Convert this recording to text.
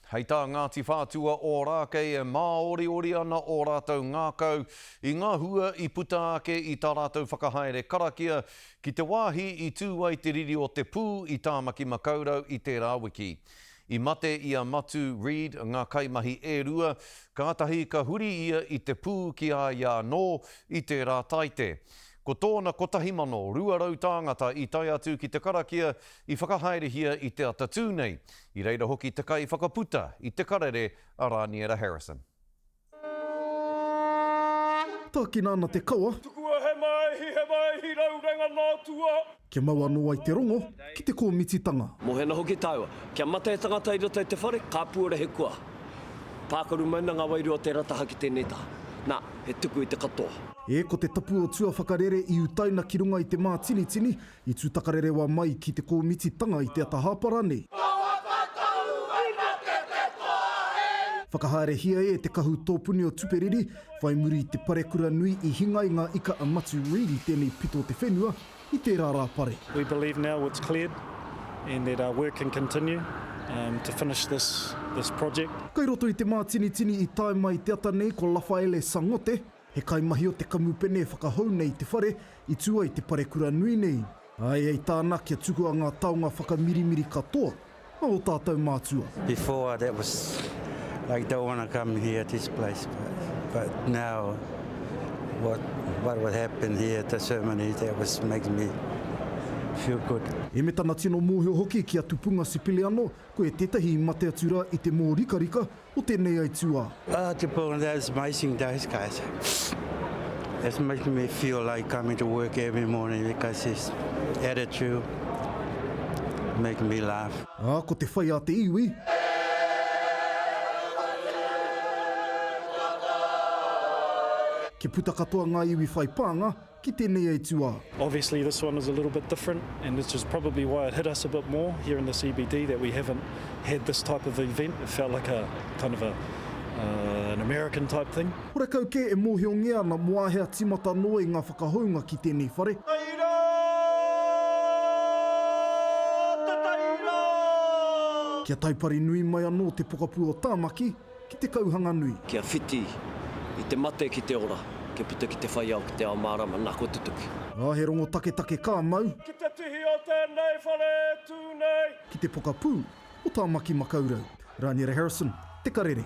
Hei tā Ngāti Whātua Ōrākei e māoriori ana ō rātou ngākau i ngā hua i puta ake i tā rātou whakahaere karakia ki te wāhi i tū ai te riri o te pū i Tāmaki Makaurau i tērā wiki. I mate i a Matu Reid ngā kaimahi e rua, kātahi ka huri ia i te pū ki a ia anō i tērā taite. Ko tōna 1,200 tāngata i tae atu ki te karakia i whakahaerehia i te atatū nei. I reira hoki te kaiwhakaputa i te karere a Rāniera Harrison. Tākina ana te kawa. Tukua he maihi, he maihi raurenga nā tua. Kia mau anō ai te rongo ki te kōmititanga. Mohena hoki tāua. Kia mate he tangata i roto i te whare, ka puora he kua. Pākaru mai ana ngā wairua o tērā taha ki tēnei taha. Nā, he tuku i te katoa. E, ko te tapu o tuawhakarere i utaina ki runga i te mātinitini, I tūtakarerewa mai ki te kōmititanga i te ata hāpara nei. Whakahaerehia e te kahu tōpuni o Tuperiri, whai muri i te parekura nui i hinga i ngā ika a Matu Reid i tēnei pito o te whenua i tērā rā pare. We believe now it's cleared and that our work can continue to finish this this project. Kai roto i te mātinitini i tae mai te ata nei ko Lafaele Sangote, He kaimahi o te kamupene e whakahou nei i te whare i tū ai te parekura nui nei. Āe, hei tāna kia tukua ngā taonga whakamirimiri katoa a ō tātou mātua. Before that was like don't wanna come here this place but but now what what would happen here at the ceremony that was making me feel good. E me tana tino mōhio hoki ki a Tupunga Sipiliano, koe tētahi i mate atu rā i te mōrikarika o tēnei aituā. Ah, te pō, that is amazing those guys. It's making me feel like coming to work every morning because his attitude making me laugh. Ā, ko te whai a te iwi. Kia puta katoa ngā iwi whai pānga, ki tēnei aituā. Obviously this one is a little bit different and this is probably why it hit us a bit more here in the CBD that we haven't had this type of event. It felt like a kind of a uh, an American type thing. Horekau kē e mōhiongia ana mō āhea tīmata noa i ngā whakahounga ki tēnei whare. Taira! Te taira! Kia taipari nui mai anō te pokapū o Tāmaki, ki te kauhanganui. Kia whiti i te mate ki te ora, kia puta ki te whai ao, ki te ao mārama, nā, kua tutuki. Ā, he rongo taketake ka mau. Ki te tihi o tēnei whare e tū nei. Ki te pokapū o Tāmaki Makaurau. Raniera Harrison, Te Karere.